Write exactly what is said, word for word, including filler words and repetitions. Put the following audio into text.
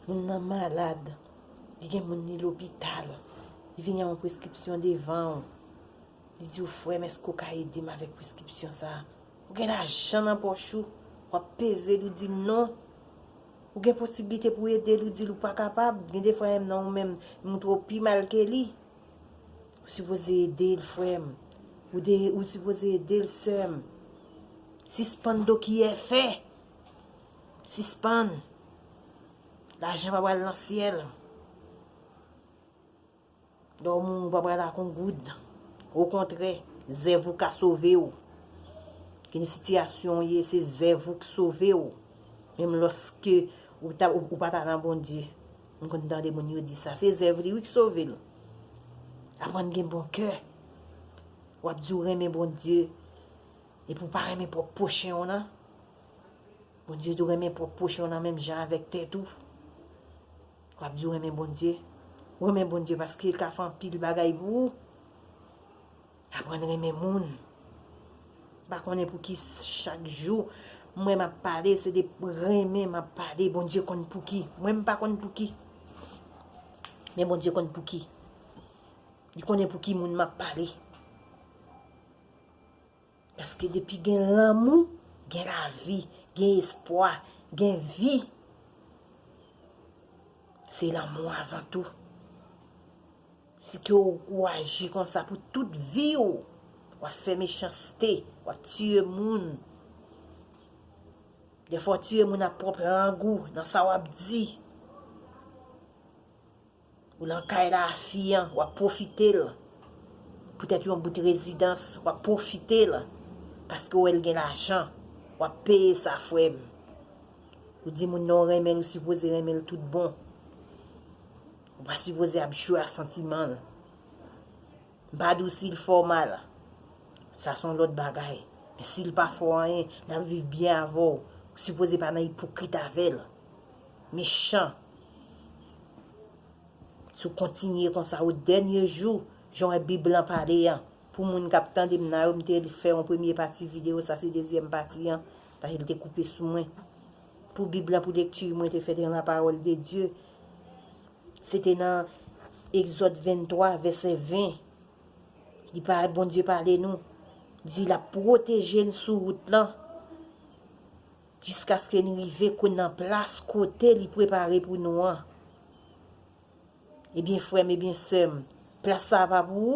Moun nan malad. Li gen moun li lopital. Li vini ak yon preskripsyon devan w. Li di w, "Frè m, èske w ka ede m avèk preskripsyon sa a?" Ou gen lajan nan pòch ou. W ap peze l, ou di l non. Ou gen posiblite pou w ede l, ou di l ou pa kapab. Gen de fwa menm nan ou menm, moun twò pi mal ke li. Ou sipoze ede l, frè m. Ou, de, ou sipoze ede l, sè m. Sispann dokiyè fè. Sispann. Lajan pa pral nan syèl. Lè w mouri, ou pa pral ak yon goud. Okontrè, zèv ou ka sove w. Gen de sitiyasyon w ye, se zèv ou k sove w. Menm lòske ou, ta, ou, ou pa ta nan Bondye. M konn tande moun yo di sa. Se zèv li, wi, k sove l. Aprann gen bon kè. W ap di w renmen Bondye. Epi w pa renmen pwòp pwochen w nan. Bondye di w renmen pwòp pwochen w nan menm jan avèk tèt ou. W ap di w renmen Bondye. W renmen Bondye paske l ka fè anpil bagay pou ou. Aprann renmen moun. M pa konnen pouki chak jou mwen m ap pale, se de renmen m ap pale. Bondye konn pouki. Mwen m pa konn pouki. Men Bondye konn pouki. Li konnen pouki moun m ap pale. Paske depi gen lanmou, gen lavi, gen espwa, gen vi. Se lanmou avan tou. Si ke w, ou aji konsa pou tout vi w, w ap fè mechanste, w ap tiye moun. Defwa w tiye moun ak pwòp lang ou, nan sa w ap di. Ou nan kay la a fi an, w ap pwofite l. Poutèt yon bout rezidans, w ap pwofite l. Paske w wè l gen lajan, w ap peye sa, frè m. Ou di moun nan w renmen l, ou sipoze renmen l tout bon. Ou pa sipoze ap jwe ak santiman l. M pa di w si l fè w mal. Sa se yon lòt bagay. Men si l pa fè w anyen, l ap viv byen avè w. Ou sipoze pa nan ipokrit avè l. Mechan. Si w kontinye konsa o dènye jou, jan w wè Bib lan pale an. Pou moun k ap tande m nan yo, m te fè yon premye pati videyo, sa se dezyèm pati an, paske l te koupe sou mwen. Pou Bib lan, pou lekti, mwen te fè dans la parole de Dieu. Se te nan Egzòd venntwa, vèsè ven. Li pa, Bondye pale nou. Di l ap pwoteje n sou wout lan. Jiskaske n rive ko-, nan plas kote li prepare pou nou an. Ebyen, frè m, ebyen, sè m, plas sa a pa pou ou?